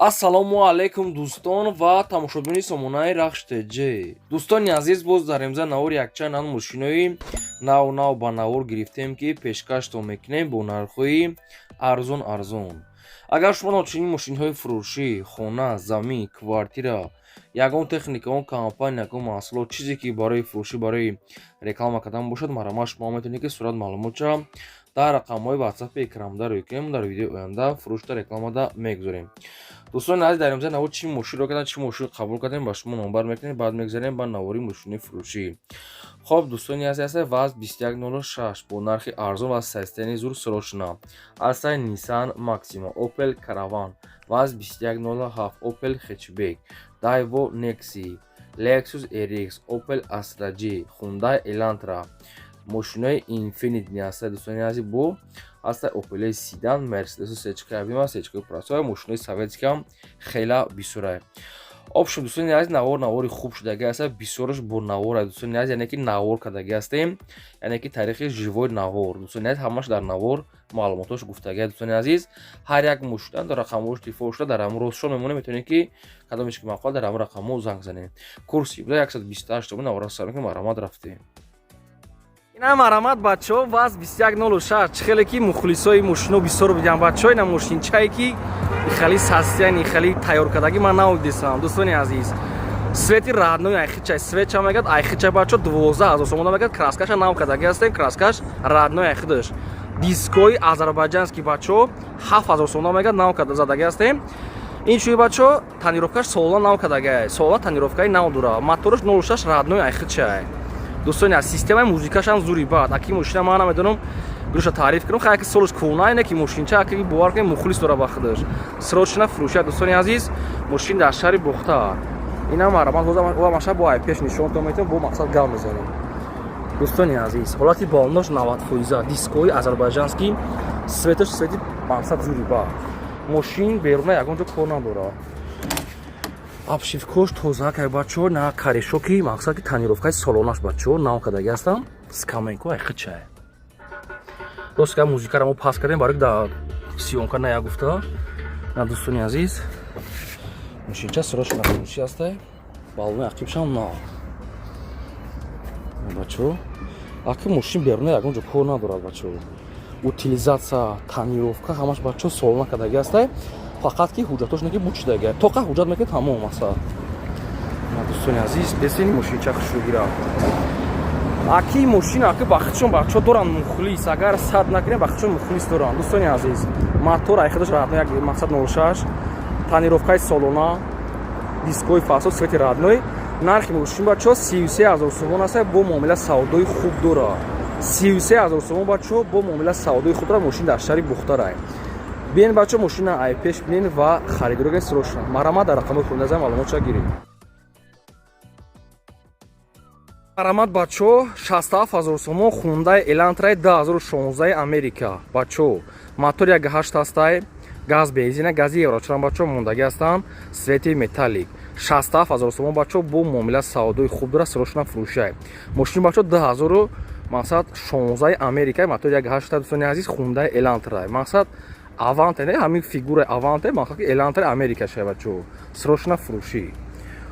Ассалому алайкум, дӯстон ва тамошобинони сомонаи Рахш ТЖ. Дӯстони азиз, боз дар имза навор якчанд нав мошинои нав нав ба навор гирифтем, ки пешкаштон мекунем бо нархҳои арзон арзон. Агар шумо чунин мошинҳои фурӯшӣ, хона, замин, квартира, ягон техника, он компания, ягон маҳсулот, чизе ки барои фурӯшӣ, барои реклама кардан бошад, марҳамат, шумо метавонед, ки сурат маълумотша дар рақамҳои ватсапи экранда рӯй кунем. Дар видеои оянда фурӯшта, рекламада мегузорем. Дӯстони азиз, дар имза навор чӣ мошинро кардем, чӣ мошин қабул кардем, ба шумо номбар мекунем. Баъд мегузарем ба навори мошини фурӯшӣ. Хоб, дӯстони азиз, аста ВАЗ 2106 бо нархи арзон ва состояние зур, срочно. Ҳастай Nissan Maxima, Opel Caravan, ВАЗ 2107, Opel Hatchback, Daewoo Nexia, Lexus RX, Opel Astra G, Hyundai Elantra, мошинои Infiniti ҳаста. Дӯстони азиз, бо ҳаста Opel седан, Mercedes сечка объём, сечкаи простой, мошинои советский ҳам хела бисёрай. Общем, дӯстони азиз, навор навори хуб шудаги аста, бисёраш бо навора, дӯстони азиз, яъне ки навор кардаги ҳастем, яъне ки таърихи живой навор. Дӯстони азиз, ҳамаш дар навор маълумотош гуфтаги. Дӯстони азиз, ҳар як мошина дар рақамҳош телефон шуда, дар ҳамон ростшон мемонем. Метавонед, ки кадомеш ки мақбул, дар ҳамон рақамҳо занг занед. Курси буда 128 сомон. Навора сар мекунем, марҳамат, рафтем. Ина, марҳамат, бачаҳо, ВАЗ 2106. Чӣ хеле ки мухлисои мошино бисёр будиам, бачаҳо, ина мошинчае ки хеле состояние, хеле тайёр кардагӣ ман надидесам. Дӯстони азиз, цвети родной айхичай, цвет ча мегӯяд, айхичай, бачаҳо, 12 000 сомона мегӯяд. Краскаша нав кардагӣ ҳастем, краскаш родной айхидаш. Дискои азербайҷанский, бачаҳо, 7000 сомона мегӯяд, нав задагӣ ҳастем. Ин чӯи, бачаҳо, тонировкаш солона нав кардагиай, солона тонировкаи нав дора. Мотораш 06, родной айхичай. Дӯстони аз, системаи музикашам зури бад. Аки мошина ман намедонам гӯша таъриф кунам, хай, ки солш кӯна ине ки мошинча, аки бовар кунем, мухлис дора ба худаш. Срочно фурӯшад. Дӯстони азиз, мошин дар шаҳри Бохтар. Инам, марҳамат, ва маша бо ай пеш нишонтон метавон, бо мақсад гап мезанем. Дӯстони азиз, ҳолати балонош 90%, дискои азербайҷанский, цветаш цвети мақсад зури бад. Мошин беруна ягон ҷо кор надорад, обшивкош тоза кай, бачаҳо, на корешоки, мақсад ки тонировкаи солонаш, бачаҳо, нав кардагӣ ҳастам. Скаменко айхичай. Рост ка, музикаро мо пас кардем, барои да съёмка ная гуфта. На, дӯстони азиз, мошинча срочно фурӯшӣ ҳастай. Балони ақибшам нав, бачаҳо. Аки мошин беруна ягон ҷо кор надорад, бачаҳо. Утилизация, тонировка ҳамаш, бачаҳо, солона кардагӣ ҳастай. Фақат ки ҳуҷҷатош не ки бучидага, тоқа ҳуҷҷат мекунед, тамом мақсад. Дӯстони азиз, бесини мошинча хушрӯ гира. Аки мошин, аки бахтшон, бачаҳо, доранд мухлис. Агар сад накунем, бахтшон мухлис доранд. Дӯстони азиз, мотор айхидаш родной, як мақсад 06, тонировкаи солона, дискои фасо, цвети родной. Нархи мошин, бачаҳо, 33 000 сомон аст, бо муомила савдои хуб дорад. 33 000 сомон, бачаҳо, бо муомила савдои хуб дорад. Мошин дар шаҳри Бухтарай. Биен, бачаҳо, мошина ай пеш бинен ва харидорӣ кунед срочно. Марҳамат, дар рақамҳои хуназа маълумотша гиред. Марҳамат, бачаҳо, 67 000 сомон, Хундай Элантраи 2016 Америка. Бачаҳо, мотор 1.8 ҳастай, газ, бензина, гази еврочорам, бачаҳо, мондагӣ ҳастанд, цвети металлик. 67 000 сомон, бачаҳо, бо муомила савдои хуб дорад, срочно фурӯшай мошини, бачаҳо, 2000 мақсад 16 Америка, мотор 1.8. Дӯстони азиз, Хундай Элантра, мақсад Аванте, не, ҳамин фигураи Аванте, мақсад ки Элантра Америка шава, бачаҳо, срочно фурӯшӣ.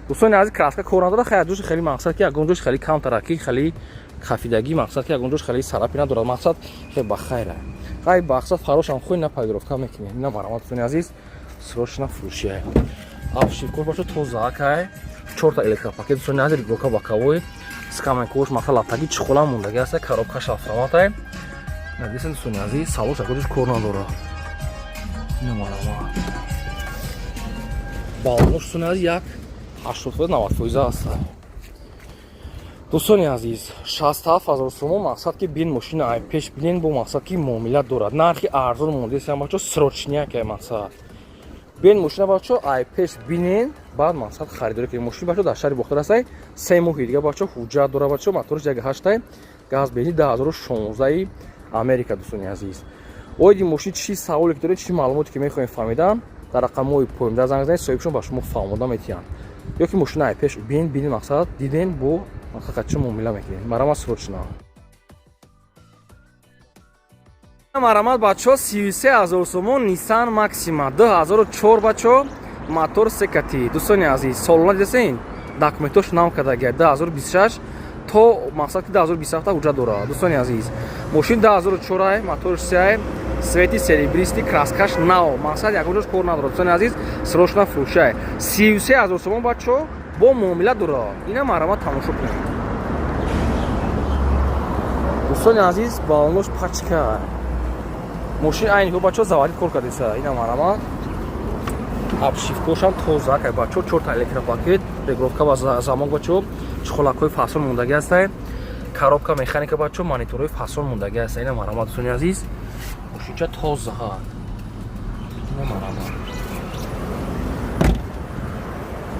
Дӯстони азиз, краска кор надорад, хай, ҷош хеле, мақсад ки ягон ҷош хеле камтара, ки хеле хафидагӣ, мақсад ки ягон ҷош хеле сарапи надорад, мақсад хеле ба хайра, хай, мақсад фарошам хуй на полировка мекунем. Ина, марҳамат, дӯстони азиз, срочно фурӯшия. Обшивкош бошо тозаакай, чорта электропакет, дӯстони азиз, регулировка боковой, скаменкош, мақсад лаптаги чехола мондагӣ аста, коробкаш автоматай. Надиса, дӯстони азиз, салош ягон ҷош кор надорад. Ина, марҳамат, балонош, дӯстони азиз, як 80%, 90% аст. Дӯстони азиз, 67 000 сомон, мақсад ки бин мошина ай пеш бинен, бо мақсад ки муомила дорад, нархи арзон мондесиам, бачо, срочняка. Мақсад бин мошина, бачо, ай пеш бинен, баъд мақсад харидорӣ кунед. Мошин, бачо, дар шаҳри Бохтар ҳастай, 3 моҳи дига, бачо, ҳуҷҷат дора. Бачо, моторш 1.8, газ, бензин, 2016 Америка. Дӯстони азиз, оиди мошин чӣ саволе ки доред, чӣ маълумоте ки мехоҳем фаҳмидан, дар рақамҳои поёнда занг занед, соҳибшон ба шумо фаҳмода метиҳанд. Ё ки мошина ай пеш бин, бинед, мақсад диден, бо мақсад чӣ муомила мекунед. Марҳамат, срочно. Марҳамат, бачаҳо, 33 000 сомон, Nissan Maxima 2004, бачаҳо. Мотор секати, дӯстони азиз, солона дидесен, документош нав кардагия, 2026 то мақсад ки 2027 ҳуҷҷат дорад. Дӯстони азиз, мошин 2004, моторш сеай, цвети серебристый, краскаш нав, мақсад ягон ҷош кор надорад. Дӯстони азиз, срочно фурӯшай, 33 000 сомон, бачо, бо муомила дорад. Ина марҳамат, тамошо кунед. Дӯстони азиз, балонош пачка, мошин айни ҳо, бачо, заводит кор кардеса. Ина марҳамат, обшивкошам тоза кай, бачо, чорта электропакет, регулировка ба замок, бачо, чехолакҳои фасон мондагӣ ҳастай, коробка механика, бачо, мониторҳои фасон мондагӣ ҳаста. Ина марҳамат, дӯстони азиз, мошинча тоза. Ина марҳамат,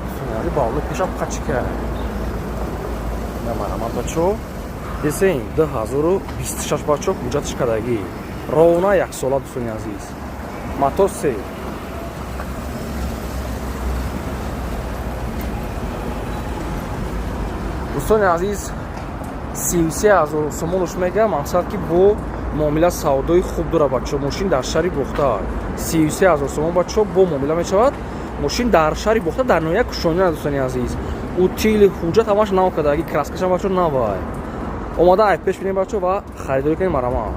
дӯстони азиз, балони пешам пачка. Ина марҳамат, бачо, десен, 2026, бачо, ҳуҷҷатиш кардагӣ, ровна яксола. Дӯстони азиз, мотор се. Дӯстони азиз, 33 000 сомонуш мега, мақсад ки бо муомила савдои хуб дора, бачо. Мошин дар шаҳри Бохтар, 33 000 сомон, бачо, бо муомила мешавад. Мошин дар шаҳри Бохтар, дар ноҳияи Кушониён. Дӯстони азиз, утил, ҳуҷҷат ҳамаш нав кардаги, краскашам, бачо, навай. Омада ай пеш бинем, бачо, ва харидорӣ кунем. Марҳамат.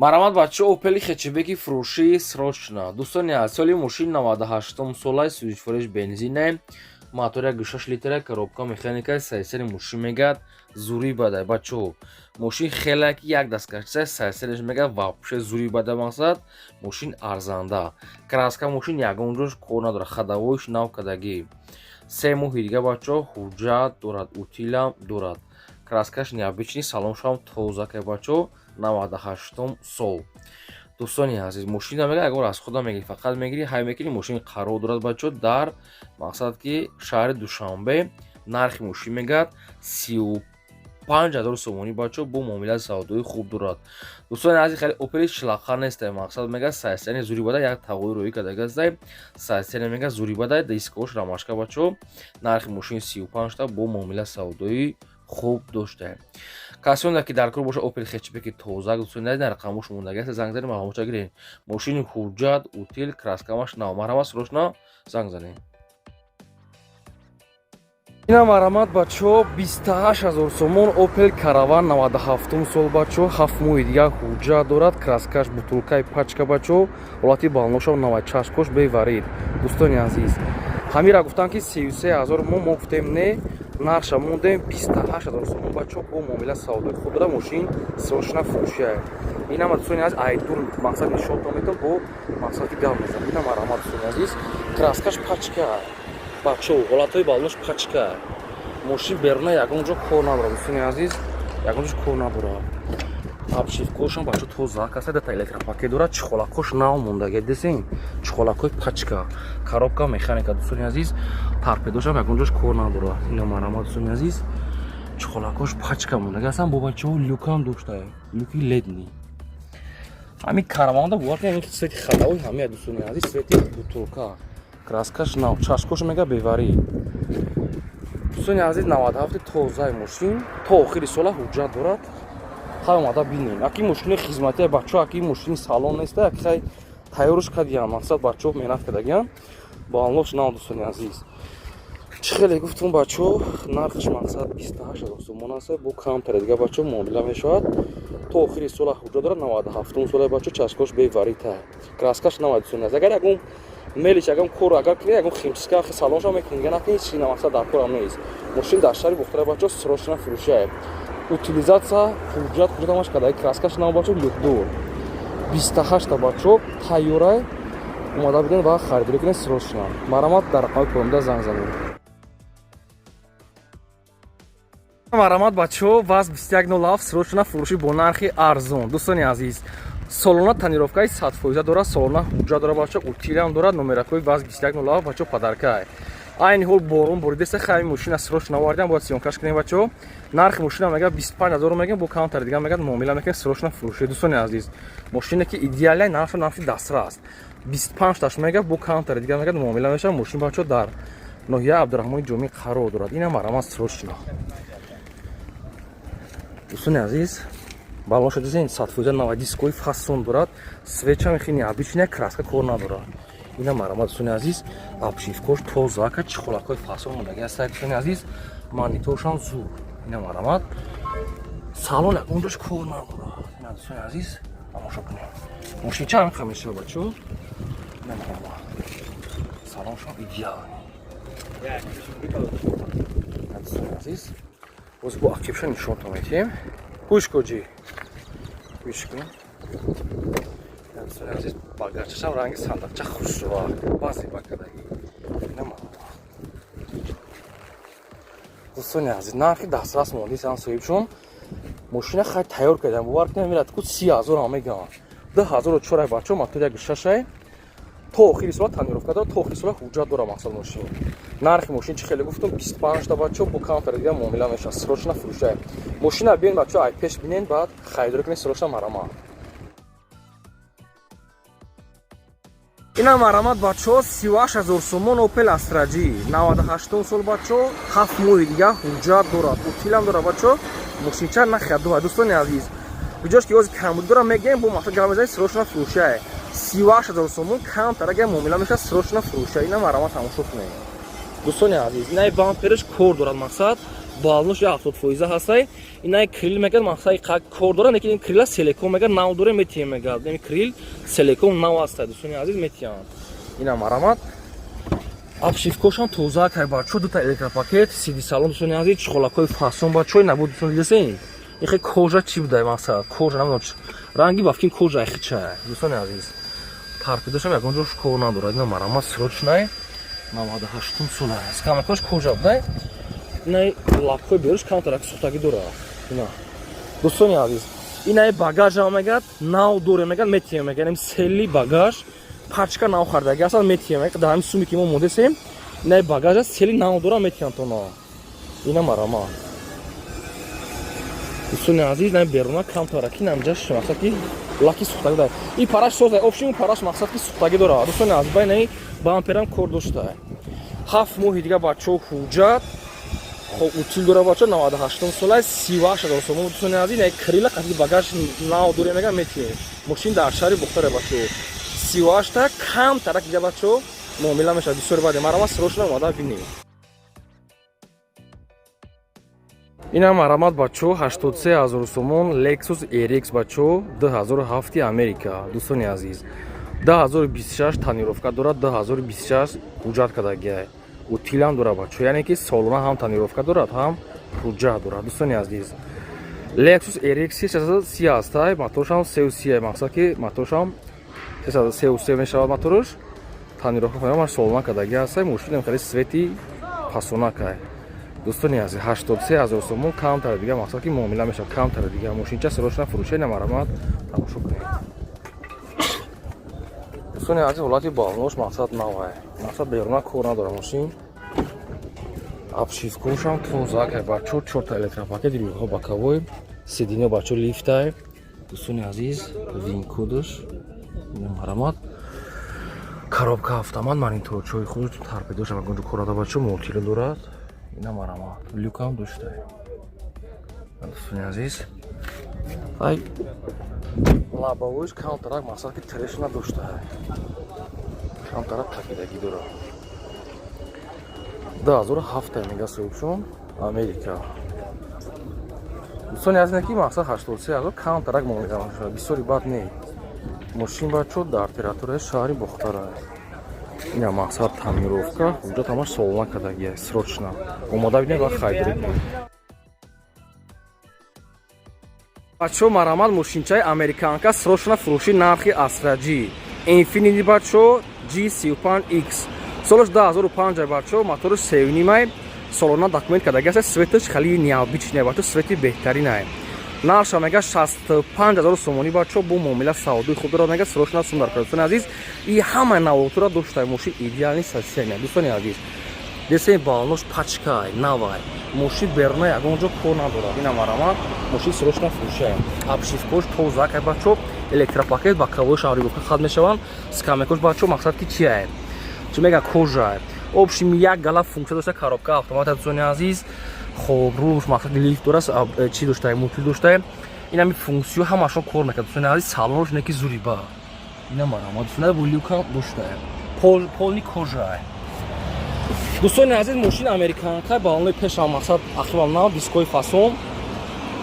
Марҳамат, бачо, Опели хэтчбеки фурӯшии срочно. Дӯстони аз, соли мошин 98 солаи, сӯзишвориш бензине, мотор 1,6 литра, коробка механика. Сайсари мошин мегад зури бадай, бачо. Мошин хеле ки як дасткашиса, сайсариш мегад вообще зури бада, мақсад мошин арзанда. Краска мошин ягон ҷош кор надорад, ходовойш нав кардагӣ, 3 моҳи дига, бачо, ҳуҷҷат дорад, утилам дорад, краскаш необычный, салоншам тоза ка, бачо, 98 сол. Дӯстони азиз, мошина мега ягон аз худа мегирӣ, фақат мегирӣ, ҳай мекунӣ, мошин қарор дорад, бачо, дар мақсад ки шаҳри Душанбе. Нархи мошин мегӯяд 35 000 сомонӣ, бачо, бо муомилаи савдои хуб дорад. Дӯстони азиз, хеле Опели шлақа нестай, мақсад мега сайсани зури бада, як тағои роӣ кардагастай, сайсани мега зури бада, дискош рамашка, бачо. Нархи мошин 35та, бо муомила савдои хуб доштаем. Касоне ки дар кор боша, Опел хэтчбеки тоза, дӯстони азиз, дар рақамош мондагӣ аст, занг занед, маълумотша гиред. Мошини ҳуҷҷат, утил, краскамаш нав. Марҳамат, срочно занг занед. Ина марҳамат, бачо, 28 000 сомон, Опел Караван, 97 сол, бачо, 7 моҳи дигар ҳуҷҷат дорад, краскаш бутулкаи пачка, бачо, ҳолати балношав навай, чашкош беварид. Дӯстони азиз, ҳамира гуфтанд ки 33 000, мо гуфтем не, нархша мондем 28 000 сомон, бачо, бо муомила савдои хуб дора. Мошин срочно фурӯшия. Инама, дӯстони азиз, айдур мақсад нишонтон метон, бо мақсад ки гап мезанам. Ина марҳамат, дӯстони азиз, краскаш пачка, бачо, ҳолатҳои балош пачка, мошин беруна ягон ҷо кор надорад. Дӯстони азиз, ягон ҷо кор надорад. Обшивкошам, бачо, тоза каса, дата электропакет дорад, чехолакош нав мондаги, десен, чехолакои пачка, коробка механика. Дӯстони азиз, торпедошам ягон ҷош кор надорад. Ина марҳамат, дӯстони азиз, чехолакош пачка мондаги ҳастан, бо бачаҳо люкам доштае, люки ледни. Ҳамин караванда бовар кунед, цвети ходовой ҳамия, дӯстони азиз, цвети бутулка, краскаш нав, чашкош мега беварӣ. Дӯстони азиз, 97 тозаи мошин, то охири сола ҳуҷҷат дорад. Хай, омада бинем. Аки мошини хизматия, бачо, аки мошини салон неста, аки хай тайёрш кардиям, мақсад бачаҳо меҳнат кардагиям, балнош нав. Дӯстони азиз, чӣ хеле гуфтум, бачо, нархаш мақсад 28 000 сомон аст, бо камтаре дига, бачо, муомила мешавад. То охири сола ҳуҷҷат дорад, 97 сола, бачо, чашкош беварита, краскаш нава. Дӯстони азиз, агар ягон мелиш, ягон кор агар кунед, ягон химчистка салонша мекунед, дига накунед, ҳеч мақсад дар корам нест. Мошин дар шаҳри Бухтара, бачо, срочно фурӯшае. Утилизация, ҳуҷҷат, ҳуҷҷат ҳамаш карда, краскаш нав, бачо, люкдор, 28-та, бачо, тайёрай. Омада биден ва харидорӣ кунед срочно. Марҳамат, дар рақами поёнда занг занед. Марҳамат, бачаҳо, ВАЗ 2107, срочно фурӯшӣ бо нархи арзон. Дӯстони азиз, солона тонировкаи 100% дорад, солона ҳуҷҷат дорад, бача, утилам дорад, номеракҳои ВАЗ 2107, бачаҳо, подаркай. Айни ҳол борон боридеста, хай, мошина срочно овардиам, бояд съёмкаш кунем, бачаҳо. Нархи мошина мега 25 000 мегем, бо камтар дига мегад муомила мекунем. Срочно фурӯшӣ, дӯстони азиз, мошине ки идеальный, нархша нархи дастра аст, 25 таш мега, бо камтар дига мегад муомила мешавад. Мошин, бачаҳо, дар ноҳияи Абдурраҳмони Ҷомӣ қарор дорад. Инам марҳамат, срочно, дӯстони азиз. Балоша дизен, 100% нава, дискои фасон дорад, свеча мехини обычная, краска кор надорад. Ина марамат, дӯстони азиз, обшивкош тоза ка, чехолакҳои фасон мондаги аст, дӯстони азиз, мониторшам зур. Ина марамат, салон ягон ҷош кор надорад. Ина, дӯстони азиз, тамошо кунем. Мошинча ҳамин мешава, бачо. Ина марамат, салоншам идеальный, дӯстони азиз. Боз бо ақибша нишонтон метиҳем. Гӯш куҷи, гӯш кун, дӯстони азиз, багажчашам ранги сандақча хушрӯа, баъзе бакадагӣ. Ина марамат, дӯстони азиз, нархи дастрас мондисан. Соҳибшон мошина хай тайёр кардам, бовар кунем, мирад ку 30 000 ам мегӯям. 2004, бачо, мотор як шашай, то охири сола тонировка дорад, то охири сола ҳуҷҷат дорад. Мақсад, мошин, нархи мошин чӣ хеле гуфтум, 25 та, бачо, бо камтар дига муомила мешавад. Срочно фурӯшай мошина. Биён, бачо, ай пеш бинен, баъд харидорӣ кунед срочно, марама. Ина марамат, бачо, 38 000 сомон, Опел Астра J, 98 сол, бачо, 7 моҳи дига ҳуҷҷат дорад, утилам дорад, бачо. Мошинча нахияд, дӯстони азиз, биҷош ки ози камбуд дорам, мегӯем, бо мақсад гап мезанем. Срочно фурӯшай, 38 000 сомон, камтар агар муомила мешавад, срочно фурӯшай. Ина марамат, тамошо кунед, дӯстони азиз. Инаи бампераш кор дорад, мақсад, балнош 70% ҳастай. Инаи крил мегӯяд, мақсад, кор дорад, лекин ин крила целиком мегӯяд, нав дорем, метиҳем, мегӯяд. Ин крил целиком нав ҳастай, дӯстони азиз, метиҳанд. Ина марамат, обшивкошам тоза кай, бачо, дута электропакет, сиди салон, дӯстони азиз, чехолакҳои фасон, бачо. Набуд, дӯстон, дидесен, ихе кожа чӣ будай, мақсад, кожа намедонам, ранги бафкин кожа хича. Дӯстони азиз, торпедошам ягон ҷош кор надорад. Ина марамат, срочный, 98-ум сола, скамейкош кожа будай. Инаи лапҳои беруш камтарак сӯхтагӣ дорад. Ина, дӯстони азиз, инаи багажам мегӯяд, нав дорем, мегӯяд, метиҳем, мегӯяд, целый багаж, пачка нав хардаги астан, метиҳем, мегӯяд, дар ҳамин суме ки мо мондесем. Инаи багажа целый нав дорам, метиҳам тона. Ина марама, дӯстони азиз, инаи беруна камтараки намҷаш, мақсад, ки лаки сӯхтагӣ дорад. И параш соза, общем, параш, мақсад, ки сӯхтагӣ дорад, дӯстони азиз. Ба инаи бамперам кор дошта, 7 моҳи дига, бачаҳо, ҳуҷҷат, хоб, утил дора, бача, 98 сола, 38 000 сомон, дӯстони азиз. Инаи крила қати багаж нав дорем, мегам, метиҳем. Мошин дар шаҳри Бохтаре, бачаҳо, 38-та, камтарак дига, бачаҳо, муомила мешавад. Бисёри баъде марама, срочно омада бинем. Инам марамат, бачо, 83 000 сомон, Lexus RX, бачо, 2007 Америка, дӯстони азиз, 2026 тонировка дорад, 2026 ҳуҷҷат кардагиай, утилам дорад, бачо, яъне ки солона ҳам тонировка дорад, ҳам ҳуҷҷат дорад, дӯстони азиз. Lexus RX 330 ҳастай, моторшам 33, мақсад, ки моторшам 333 мешавад. Моторш тонировка солона кардаги ҳастай. Мошинам хеле свети пасонакай, дӯстони азиз, 83 000 сомон, камтар дига, мақсад, ки муомила мешавад, камтар дига. Мошинча срочно фурӯшай. Намарамат, тамошо кунед, дӯстони азиз. Ҳолати балнош, мақсад, навай, мақсад, беруна кор надора мошин. Обшивкошам тоза кай, бачо, чорта электропакет, рӯйҳо боковой, сиденья, бачо, лифтай, дӯстони азиз, вин-кодаш. Марамат, коробка автомат, мониторчои худ, торпедошам ягонҷо кор надора, бачо, мультила дорад. Ина марама, люкам доштай, дӯстони азиз. Ай лобовойш камтарак, мақсад, ки трещина доштай, камтарак такидагӣ дорад. 2007 мега, соҳибшон Америка, дӯстони азиз, ки мақсад, 83 000, камтарак муомила, бисёри бад не. Мошин, бачо, дар территорияи шаҳри Бохтара. Ина мақсад, тонировка, ҳуҷҷат ҳамаш солона кардагия. Срочно омода бинед ва харидорӣ кунед, бачо. Марамат, мошинчаи американка, срочно фурӯши, нархи Астра J, Infiniti, бачо, G35X, солаш 2005, бачо, мотори севнимай, солона документ кардаги аст. Светаш хеле необычный, бачо, свети беҳтаринай. Нарша мега 65 000 сомонӣ, бачо, бо муомила, савдои хуб дорад, мега, срочно сум дар. Дӯстони азиз, и ҳама навотура доштай, мошин идеальный состояние, дӯстони азиз. Десен, балнош пачкай, навай, мошин беруна ягон ҷо кор надорад. Ина марамат, мошин срочно фурӯшай. Обшивкош тоза кай, бачо, электропакет, боковой шаҳригофта хат мешаванд, скамейкош, бачо, мақсад, ки чиай, чӣ мега, кожа, общем, як гала функсия дошта, коробка автомат, дӯстони азиз. Хоб, рулш, мақсад, лифт дорад, чӣ доштай, мультил доштай. Инами функсиё ҳамашон кор мекард, дӯстони азиз. Салонош не ки зуриба. Ина марҳамат, дӯстони, бо люкам доштая, полный кожа. Дӯстони азиз, мошин американка, балонои пешам мақсад ақибам нав, дискои фасон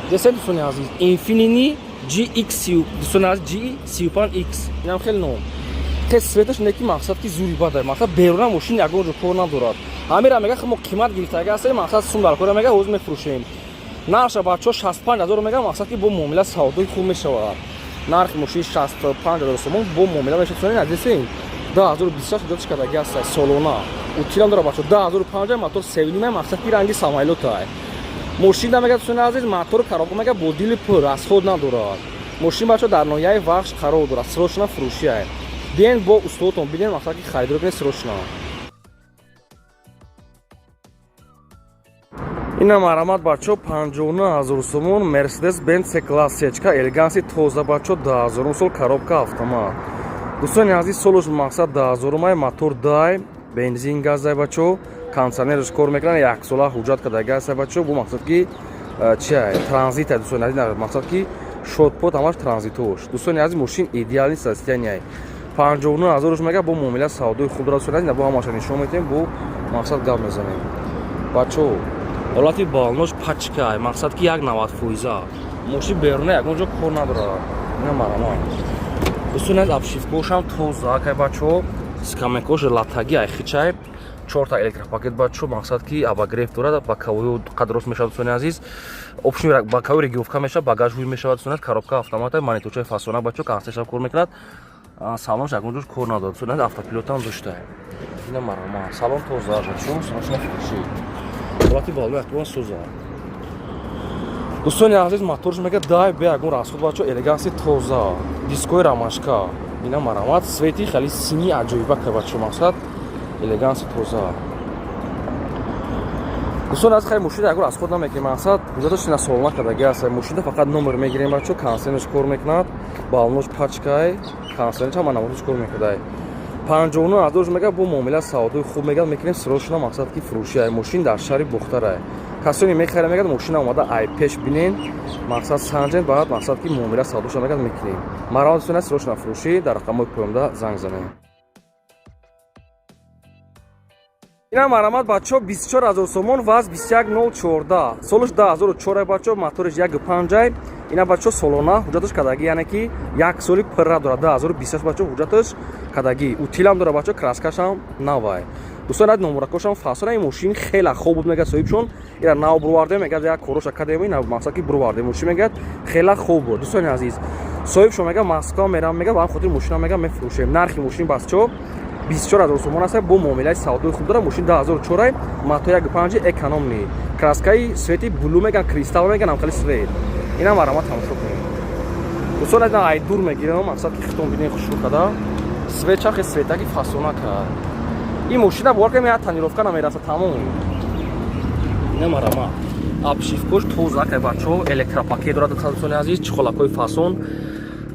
десе. Дӯстони азиз, Infiniti GX, дӯстони азиз, G35X, инам хеле ном те цветаш не ки мақсад ки зури бадай. Мақсад, беруна мошин ягон ҷо кор надорад. Ҳамира мега, мо қимат гирифтага ҳастем, мақсад, сум дар кора мега, ҳозир мефурӯшем. Нархша, бачаҳо, 65 ҳазор мега, мақсад ки бо муомила савдои хуб мешавад. Нархи мошин 65 ҳазор сомон, бо муомила мешавад. Дӯстони азиз, 2026 ҳуҷҷатш кардаги ҳастай, солона утилам дора, бачаҳо. 2005, мотор севнима, мақсад ки ранги самолётай мошин да мега. Дӯстони азиз, мотору коробка мега бо дили пур, расход надорад мошин. Бачаҳо, дар ноҳияи Вахш қарор дорад, срочно фурӯшиай. Биен, бо устодотон бинен, мақсад ки харидорӣ кунед срочно. Ина марҳамат, бачаҳо, 59 ҳазор сомон Мерседес Бенц С класс сечка, элеганси тоза, бачаҳо, 2000 сол, коробка автомат. Дӯстони азиз, солуш мақсад 2000-май, мотор дай, бензин, газай, бачаҳо, кондиционераш кор мекунад, яксола ҳуҷҷат кардаги аста, бачаҳо. Бу мақсад ки чия, транзита, дӯстони азиз, мақсад ки шотпот ҳамаш транзитош. Дӯстони азиз, мошин идеальный состояние, 59 ҳазорш мега, бо муомила савдои хуб дорад. Дӯстони азиз, бо ҳамаша нишон метиҳем, бо мақсад гап мезанем. Бачаҳо, ҳолати балнош пачка, мақсад ки як 90 фоиза. Мошин беруна ягон ҷо кор надорад. Ина марҳамат, дӯстони азиз, обшивкошам тоза кай, бачаҳо, скамейкош латаги айхичай, чорта электропакет, бачаҳо, мақсад ки обогрев дорад, боковой қад рост мешавад. Дӯстони азиз, общий боковой регулировка мешавад, багаж ҳуй мешавад. Дӯстони азиз, коробка автомата, мониторчаи фасона, бачаҳо, кондиционер кор мекунад, салонш ягон ҷош кор надорад. Дӯстони азиз, автопилотам дошта. Ина марҳамат, салон тоза, бачаҳо, срочно фурӯшӣ. Ҳолати балои акбон сӯза. Дӯстони азиз, моторш мега дай бе ягон расход, бачаҳо, элеганси тоза, дискои рамашка. Ина марҳамат, цвети хеле сини аҷоиба ка, бачаҳо, мақсад, элеганси тоза. Дӯстони азиз, хеле мошина ягон расход намекунем, мақсад, ҳуҷҷаташ ина солона кардаги аст. Мошина фақат номер мегирем, бачаҳо, кондиционерш кор мекунад, балнош пачкай, кондиционерш ҳама намодаш кор мекунад. 59 ҳазорш мега, бо муомила савдои хуб мега мекунем, срочно, мақсад ки фурӯшиай. Мошин дар шаҳри Бохтарай. Касоне мехаря, мегад, мошина омада ай пеш бинен, мақсад, санҷен, баъд, мақсад ки муомила савдоша мегад мекунем. Марҳамат, дӯстони, срочно фурӯшӣ, дар рақамҳои поёнда занг занем. Ина марҳамат, бачаҳо, 24 ҳазор сомон, ВАЗ 21014, солаш 2004, бачаҳо, моториш 1,5. Ина, бачаҳо, солона ҳуҷҷаташ кардагӣ, яъне ки як соли пурра дорад, 2028, бачаҳо, ҳуҷҷаташ кардагӣ, утилам дорад, бачаҳо, краскашам навай. Дӯстон, ад номуракошам фасона. Ин мошин хеле хоб буд, мегӯяд соҳибшон, ира нав бурвардем, мегӯяд, як короша кардем, ина мақсад ки бурвардем мошин, мегӯяд, хеле хуб буд. Дӯстони азиз, соҳибшон мегӯяд, Москва мерам, мегӯяд, ба ҳам хотир мошина, мегӯяд, мефурӯшем. Нархи мошин, бачаҳо, 24 ҳазор сомон аст, бо муомилаи савдои хуб дорад. Мошин 2004, мотор 1,5, экономный, краскаи цвети блю меган, кристалл меган, ам хеле цвет. Инам марҳамат, тамошо кунед, дӯстон. Аз ай дур мегирам, мақсад ки хитон бинед, хушрӯ када, цвет чахе, цветаки фасона кард. Ин мошина бовар кунед, як тонировка намераса, тамом. Ина марҳамат, обшивкош тоза кай, бачаҳо, электропакет дорад. Дӯстони азиз, чехолакҳои фасон,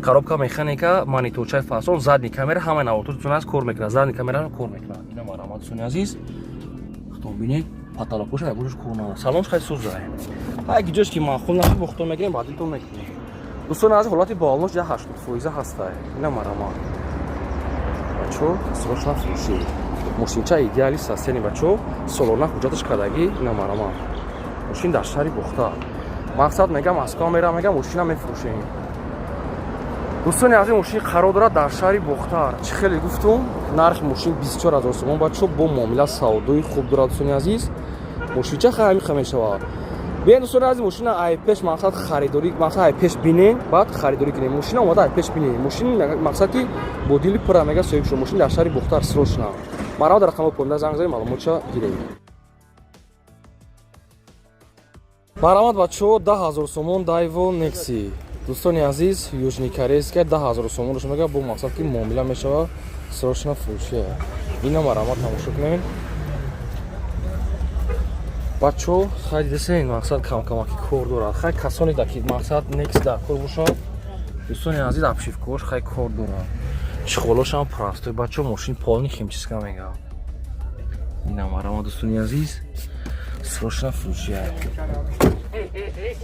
коробка механика, мониторчаи фасон, задний камера, ҳамаи наворто, дӯстони азиз, кор мекунад, задний камера кор мекунад. Ина марҳамат, дӯстони азиз, хитон бинед, потолокоша ягонҷош кор надорад, салонш хеле сӯзай. Ҳай ҷош ки маъқул нашуд, бохтон мегирем, баъдитон мекунем. Дӯстони азиз, ҳолати балнош я 80% ҳастай. Ина марҳамат, бачаҳо, срочно фурӯшӣ. Мошинча идеальный состояние, бачаҳо, солона ҳуҷҷаташ кардагӣ. Ина марҳамат, мошин дар шаҳри Бохтар. Мақсад, мегам, Москва мерам, мегам, мошина мефурӯшем. Дӯстони азиз, мошин қарор дорад дар шаҳри Бохтар. Чӣ хеле гуфтум, нархи мошин 24 ҳазор сомон, бачаҳо, бо муомила савдои хуб дорад. Дӯстони азиз, мошинча ҳамиха мешавад. Биен, дӯстони азиз, мошина ай пеш, мақсад, харидорӣ, мақсад, ай пеш бинен, баъд харидорӣ кунем. Мошина омада ай пеш бинен. Мошин, мақсад ки бо дили пурра, мега соҳиб шуд. Мошин дар шаҳри Бохтар, срочно марҳамат, дар рақамҳои поёнда занг занед, маълумотша гиред. Марҳамат, бачаҳо, 10 000 сомон Дайво Некси. Дӯстони азиз, южный корейская, 10 000 сомонаш мега, бо мақсад ки муомила мешавад, срочно фурӯшия. Ина марҳамат, тамошо кунед, бачаҳо. Хай, дидесен, мақсад, камкамаки кор дорад. Хай, касоне да ки, мақсад, Некс дар кор бошад. Дӯстони азиз, обшивкаош хай кор дорад, чехолошам простой, бачаҳо, мошин полный химчистка мегам. Ина марҳамат, дӯстони азиз. Срочно фурӯшия.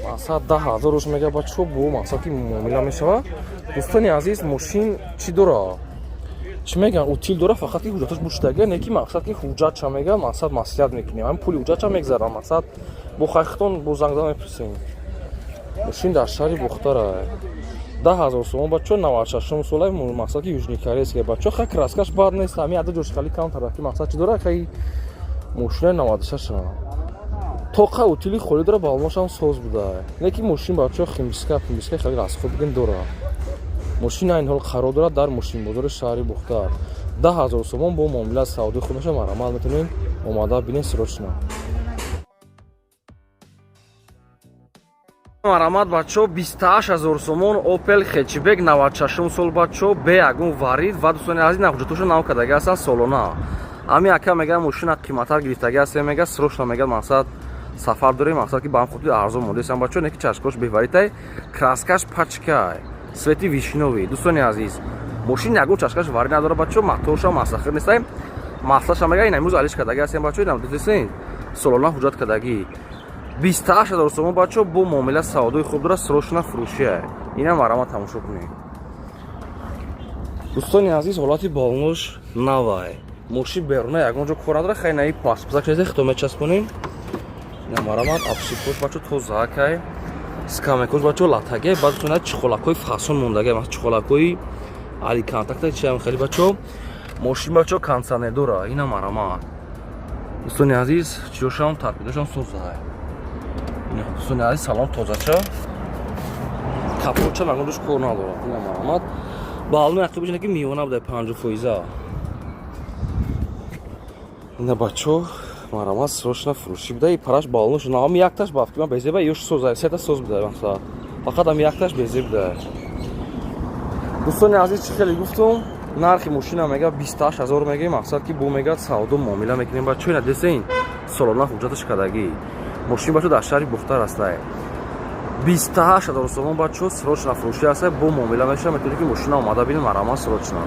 Мақсад 10 000 руш мега, бачо, бо мақсад ки муомила мешавад. Дӯстони азиз, мошин чӣ дора, чӣ меган, утил дора, фақат ки ҳуҷҷаташ буштага, не ки мақсад ки ҳуҷҷатша мега, мақсад маслиҳат мекунем, ҳамин пули ҳуҷҷатша мегзарам, мақсад бо хайхтон бо зангзан мепурсем. Мошин дар шаҳри Бухтара, 10 000 сомон, бачо, 96-ум солаи, мақсад ки южнокорейская, бачо. Хай, краскаш бад нест, ҳамин ада ҷош хали камтар, ки мақсад чӣ дора. Хай, мошинаи 96-а тоқа утили холӣ дора, балмошам соз буда, не ки мошин, бачо, химчистка пимчистка хеле расход бигин дора. Мошин айн ҳол қарор дорад дар мошинбозори шаҳри Бухтар, 10 000 сомон, бо муомила савдои худ меша. Марамат, метавонед омада бинед срочно. Марамат, бачо, 28 000 сомон, Опел хэтчбек, 96-ум сол, бачо, бе ягон варид. Ва дӯстони азиз, ҳуҷҷатошо нав кардаги ҳастанд солона. Ҳамин ака мега, мошина қиматтар гирифтаги ҳастем, мега, срочно, мега, мақсад сафар дорем, мақсад ки ба ҳам хотири арзон мондесам, бачо. Не ки чашкош беваритай, краскаш пачкай, цвети вишнёвый. Дӯстони азиз, мошин ягон чашкаш варид надора, бачо, моторшам масахир нестай, маслаша мега ин имрӯз алиш кардаги ҳастем, бачо. Инам дидесен, солона ҳуҷҷат кардагӣ, 28 000 сомон, бачо, бо муомила савдои хуб дора, срочно фурӯшия. Инам марама тамошо кунед, дӯстони азиз. Ҳолати балонош навай, мошин беруна ягон ҷо кор надора. Хай, наи пластмасса чезе хито мечаспонем. Ина марамат, обшивкош, бачо, тозаакай, скамейкош, бачо, латаге. Баъд сона чехолакҳои фасон мондага, чехолакҳои алькантара чиам хеле, бачо. Мошин, бачо, кондиционер дора. Ина марамат, дӯстони азиз, чиёшам тарпидошам созай. Дӯстони азиз, салон тозача, капотча ягон ҷош кор надорад. Ина марамат, балони ақибаш ки миёна буда, 50 фоиза. Ина, бачо, марамат, срочно фурӯшӣ буда. И параш балонош ам якташ баф ки ман безеба, ёш соза, сета соз буда, масалан, фақат ам якташ безеб буда. Дӯстони азиз, чӣ хеле гуфтум, нархи мошина мега 28 000 мега, мақсад ки бо мега савдо муомила мекунем, бачо. Ина десен, солона ҳуҷҷаташ кардагӣ. Мошин, бачо, дар шаҳри Бухтар ҳастай, 28 000 сомон, бачо, срочно фурӯшӣ ҳастай, бо муомила мешава. Метавонед ки мошина омада бинед. Марамат, срочно.